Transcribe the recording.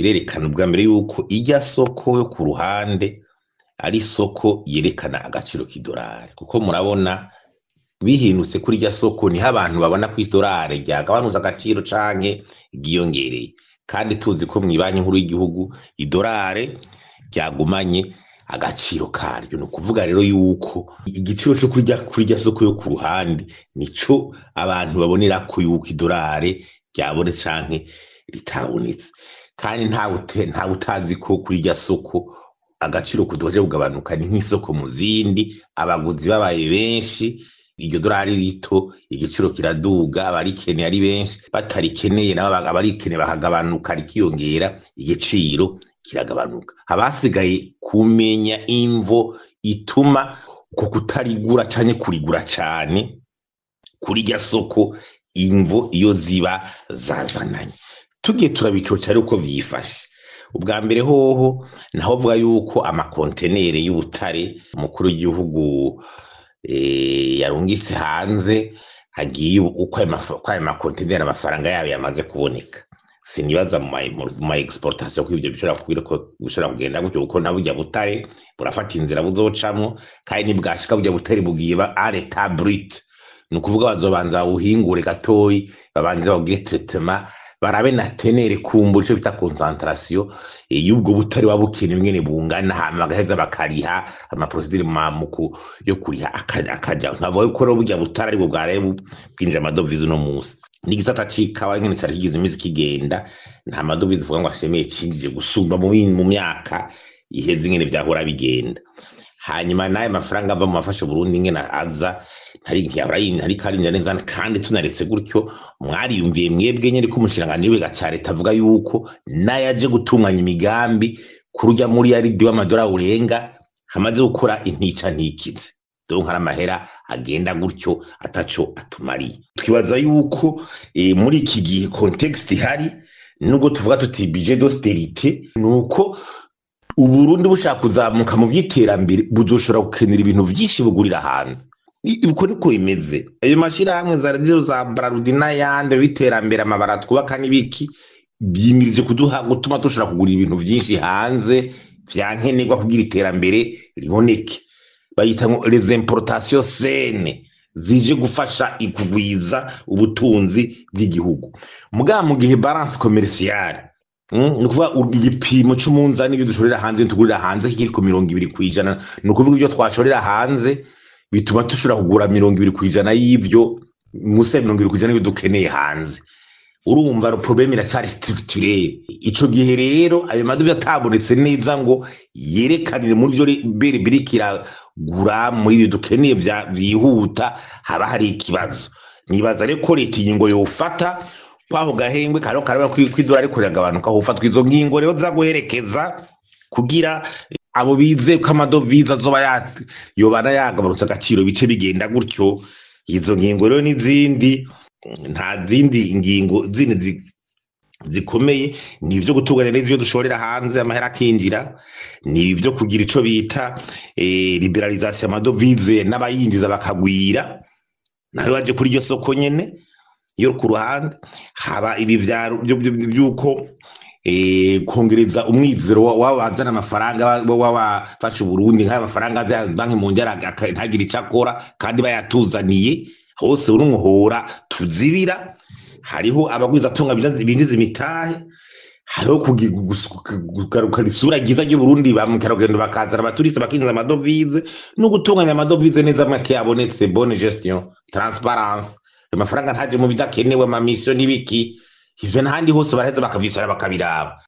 Birerekana ubwa mbere yuko irya soko yo ku ruhande ari isoko yerekana agaciro k'idolari, kuko murabona bihindutse kuri irya soko niho abantu babona ko idolari ryagabanutse agaciro canke ryiyongereye, kandi tuzi ko mw'ibanki nkuru y'igihugu idolari ryagumanye agaciro karyo. Ni ukuvuga rero yuko igiciro co kuri irya soko yo ku ruhande nico abantu babonerako yuko idolari ryabonetse canke ritabonetse, kandi ntawe utazi ko kuri irya soko agaciro kudoje kugabanuka. Ni nk'isoko mu zindi, abaguzi babaye benshi iryo dorari rito igiciro kiraduga, abarikeneye ari benshi, batarikeneye nabo abarikeneye bakagabanuka, rikiyongera, igiciro kiragabanuka. Abasigaye kumenya imvo ituma uko kutarigura canke kurigura cane kuri irya soko, imvo iyo ziba zazananye. Tugiye turabicoca rero uko vyifashe. Ubwa mbere hoho naho vuga yuko amakontenere y'ubutare umukuru w'igihugu yarungitse hanze agiye, uko ayo makontenere amafaranga yayo yamaze kuboneka, sinibaza mu ma exportation ko ivyo bishobora kugira ko bishobora kugenda gutyo, kuko na burya butare burafata inzira buzocamwo, kandi nibwashika burya butare bugiye ba à l'état brut, ni ukuvuga bazobanza bawuhingure gatoyi, babanze bawugire traitement, barabe na teneur kumbura ico bita concentration y'ubwo butare buba bukenewe ingene bungana, hama bagaheza bakariha ama procédure yo kuriha akaja. Nkavuga yuko rero burya butare aribwo bwaraye bwinjije amadovize uno musi. N'igisata c'ikawa ingene cari kigize imisi kigenda, nta madovize uvuga ngo ashemeye cinjije gusumba mu myaka iheze ingene vyahora bigenda. Hanyuma n'ayo mafaranga ava mu mafasha Burundi ingene aza ntari ntiyahora ntariko arinjira neza, kandi tunaretse gutyo mwariyumviye mwebwe nyene ko umushikiranganji w'iga ca leta avuga yuko n'ayaje gutunganya imigambi kurya muri yaridi w'amadolari urenga hamaze gukora intica ntikize, donc hari amahera agenda gutyo ataco atumariye. Twibaza yuko muri iki gihe contexte ihari, nubwo tuvuga tuti budget d'austérité, nuko Uburundi bushaka kuzamuka mu vy'iterambere buzoshobora gukenera ibintu vyinshi bugurira hanze. Uko niko bimeze. Ayo mashirahamwe za radiyo za Brarudi n'ayandi b'iterambere, amabara twubaka n'ibiki, byimirije kuduha gutuma dushobora kugura ibintu vyinshi hanze vyankenerwa kugira iterambere riboneke. Bayita ngo les importations saines, zije gufasha ikugwiza ubutunzi bw'igihugu. Mugabo mu gihe balance commerciale, ni ukuvuga igipimo c'umunzani ibyo dushorera hanze tugurira hanze kiri ku 20%, ni ukuvuga ibyo twashorera hanze bituma dushobora kugura 20% y'ibyo, musi ya 20% y'ibyo dukeneye hanze. Urumva problème iracari structurelle. Ico gihe rero ayo madovize atabonetse neza ngo yerekanire muri vyo bere biriko iragura muri ibyo dukeneye vyihuta, haba hari ikibazo. Nibaza rero ko leta ingingo yofata kwaho gahengwe kariho karaba kw'idolari ariko riragabanuka, hofatwa izo ngingo rero za guherekeza kugira abo bize ko amadovize azoba yobana yagabanutse agaciro bice bigenda gutyo. Izo ngingo rero n'izindi, nta zindi ngingo zindi zikomeye, ni ibyo gutunganya neza ibyo dushorera hanze amahera akinjira, ni ibyo kugira ico bita libéralisation amadovize n'abayinjiza bakagwira nawe baje kuri iryo soko nyene yo ku ruhande. Haba ibi vy'uko kongereza umwizero w'abazana amafaranga w'abafasha Uburundi, nk'ayo mafaranga aza ya Banque mondiale ntagire ico akora kandi bayatuzaniye hose urumuhora tuzibira. Hariho abagwizatunga binjiza imitahe, hariho kugarukana isura ryiza ry'Uburundi, ba mukerarugendo bakazana abaturiste bakinjiza amadovize, no gutunganya amadovize neza make yabonetse, bonne gestion, transparence, amafaranga ntaje mu bidakenewe, ama mission n'ibiki, ivyo n'ahandi hose baraheza bakavyicara bakabiraba.